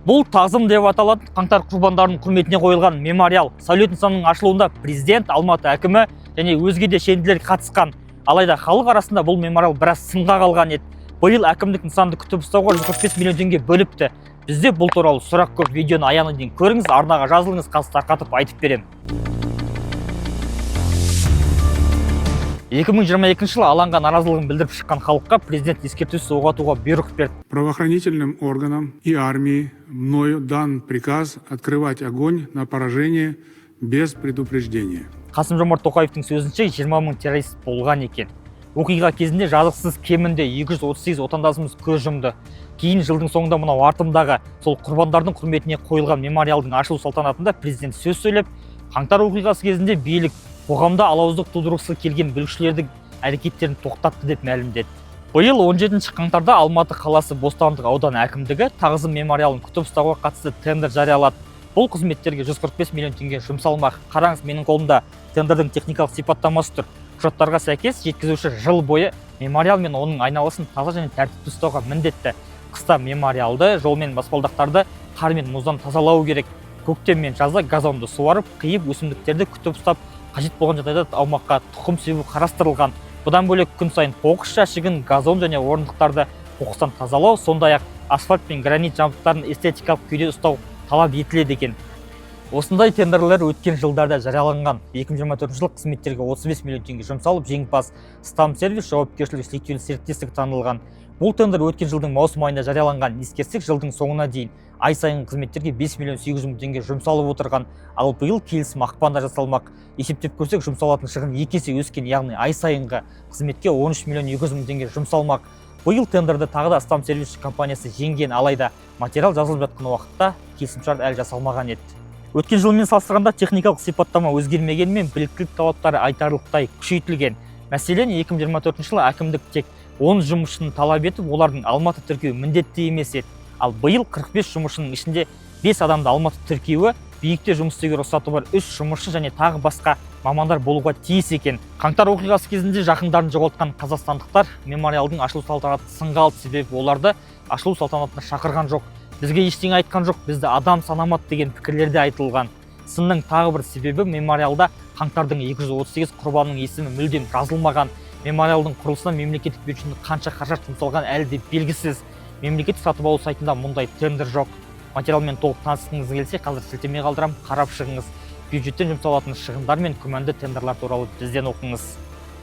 Бұл Тағзым деп аталатын қаңтар құрбандарының құрметіне қойылған мемориал. Сәулет нысанының ашылуында президент, Алматы әкімі және өзге де шенділер қатысқан. Алайда халық арасында бұл мемориал біраз сынға қалған еді. Биыл әкімдік нысанды күтіп ұстауға 145 миллион теңге бөліпті. Бізде бұл туралы сұрақ көп. Видеоны аяғына дейін көріңіз, арнаға жазылыңыз, қазір тарқатып айтып беремін. 2022 жылы алаңға наразылығын білдіріп шыққан халыққа президент ескертусіз оқ атуға бұйрық берді. Правоохранительным органам и армии мною дан приказ открывать огонь на поражение без предупреждения. Қасым Жомарт Тоқаевтың сөзінше, 20 мың террорист болған екен. Оқиға кезінде жазықсыз кемінде 238 отандасымыз көз жұмды. Кейін жылдың соңында мынау артымдағы сол құрбандардың құрметіне қойылған мемориалдың ашылу салтанатында президент сөз сөйлеп, қаңтар оқиғасы кезінде билік қоғамда алауыздық тудырғысы келген бүлікшілердің әрекеттерін тоқтатты деп мәлімдеді. Биыл 17 қаңтарда Алматы қаласы Бостандық ауданы әкімдігі Тағзым мемориалын күтіп ұстауға қатысты тендер жариялады. Бұл қызметтерге 145 миллион теңге жұмсалмақ. Қараңыз, менің қолымда тендердің техникалық сипаттамасы тұр. Құжаттарға сәйкес, жеткізуші жыл бойы мемориал мен оның айналасын таза және тәртіпті ұстауға міндетті. Қыста мемориалды, жол мен баспалдақтарды қар мен мұздан тазалау керек. Көктем мен жазда газонды суарып, қиып, өсімдіктерді күтіп ұстап, қажет болған жағдайда аумаққа тұқым себу қарастырылған. Бұдан бөлек күн сайын қоқыс жәшігін, газон және орындықтарды қоқыстан тазалау, сондай-ақ асфальт пен гранит жабдықтарын эстетикалық күйде ұстау талап етіледі екен. Осындай тендерлер өткен жылдарда жарияланған. 2024 жылы қызметтерге 35 миллион теңге жұмсалып, жеңімпаз Стам Сервис жауапкершілігі шектеулі серіктестігі танылған. Бұл тендер өткен жылдың маусым айында жарияланған. Ескерсек, жылдың соңына дейін ай сайын қызметтерге 5 миллион 800 мың теңге жұмсалып отырған. Ал биыл келісім ақпанда жасалмақ. Есептеп көрсек, жұмсалатын шығын екі есе өскен, яғни ай сайынғы қызметке 13 миллион 200 мың теңге жұмсалмақ. Биыл тендерді тағы да Стам Сервис компаниясы жеңген, алайда материал жазылып жатқан уақытта келісімшарт әлі жасалмаған еді. Өткен жылмен салыстырғанда техникалық сипаттама өзгермегенімен, біліктілік талаптары айтарлықтай күшейтілген. Мәселен, 2024 жылы әкімдік тек 10 жұмысшыны талап етіп, олардың Алматы тіркеуі міндетті емес еді. Ал биыл 45 жұмысшының ішінде 5 адамды Алматы тіркеуі, биікте жұмыс істеуге рұқсаты бар 3 жұмысшы және тағы басқа мамандар болуға тиіс екен. Қаңтар оқиғасы кезінде жақындарын жоғалтқан қазақстандықтар мемориалдың ашылу салтанатын сынға алды, себебі оларды ашылу салтанатына шақырған жоқ. Бізге ештеңе айтқан жоқ, бізді адам санамады деген пікірлер де айтылған. Сынның тағы бір себебі, мемориалда қаңтардың 238 құрбанының есімі мүлдем жазылмаған. Мемориалдың құрылысына мемлекеттік бюджеттен қанша қаражат жұмсалған, әлі де белгісіз. Мемлекеттік сатып алу сайтында мұндай тендер жоқ. Материалмен толық танысқыңыз келсе, қазір сілтеме қалдырамын, қарап шығыңыз. Бюджеттен жұмсалатын шығындар мен күмәнді тендерлар туралы бізден оқыңыз.